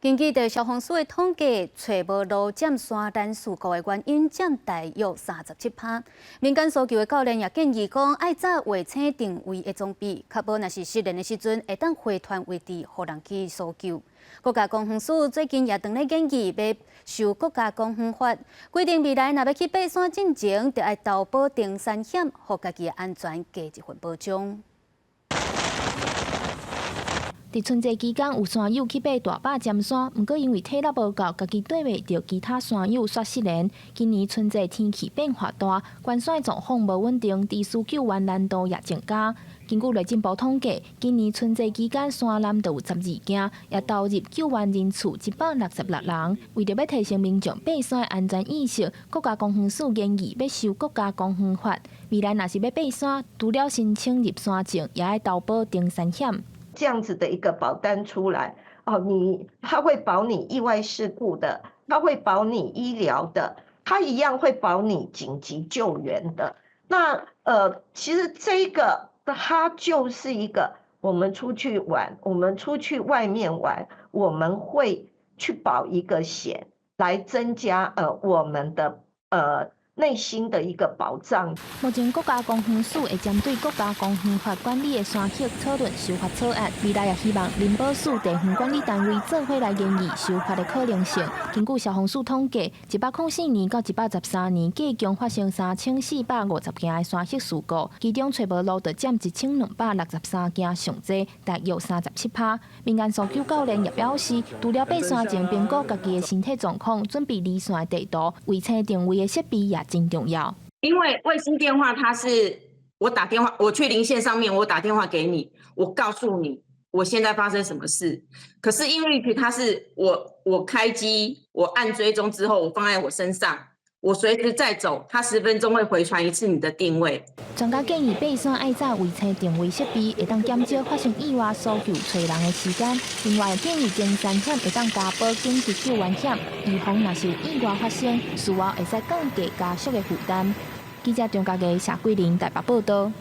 根據著消防署的統計，揣無路佔山難事故的原因佔大約37趴。民間搜救的教練也建議講，愛早衛星定位的裝備，確保若是失聯的時陣，會當回傳位置，予人去搜救。國家公園署最近也正咧研議欲修國家公園法，規定未來若欲去爬山進前，著愛投保登山險，予家己的安全加一份保障。佇春節期間，有山友去爬大霸尖山，毋過因為體力無夠，家己綴袂著其他山友煞失聯。今年春節天氣變化大，關山狀況無穩定，佇搜救援難度也增加。根據內政部統計，今年春節期間山難就有12件，也投入救援人次166人。為著欲提升民眾爬山的安全意識，國家公園署研議欲修國家公園法，未來若是欲爬山，除了申請入山證，也愛投保登山險。這樣子的一個保單出來，哦，他會保你意外事故的，他會保你醫療的，他一樣會保你緊急救援的。那其實這個它就是一個我們出去玩，我們出去外面玩，我們會去保一個險，來增加我們的內心的一個保障。目前國家公園署會針對國家公園法管理的山域討論修法草案，未來也希望林保署地方管理單位做伙來研議修法的可能性。根據消防署統計，104年到113年，計共發生3450件的山域事故，其中揣無路就佔1263件上濟，大約37趴。民間搜救教練也表示，除了爬山前評估家己的身體狀況，準備離線的地圖、衛星定位的設備也真重要。因為衛星電話，它是我打電話，我去零線上面，我打電話給你，我告訴你我現在發生什麼事。可是 inReach 它是我開機，我按追蹤之後，我放在我身上，我隨時在走，它10分鐘會回傳一次你的定位。專家建議爬山愛早衛星定位設備，會當減少發生意外搜救揣人的時間。另外建議登山險會當加保緊急救援險，預防若是有意外發生，事後會使降低家屬的負擔。記者張家傑、謝桂玲台北報道。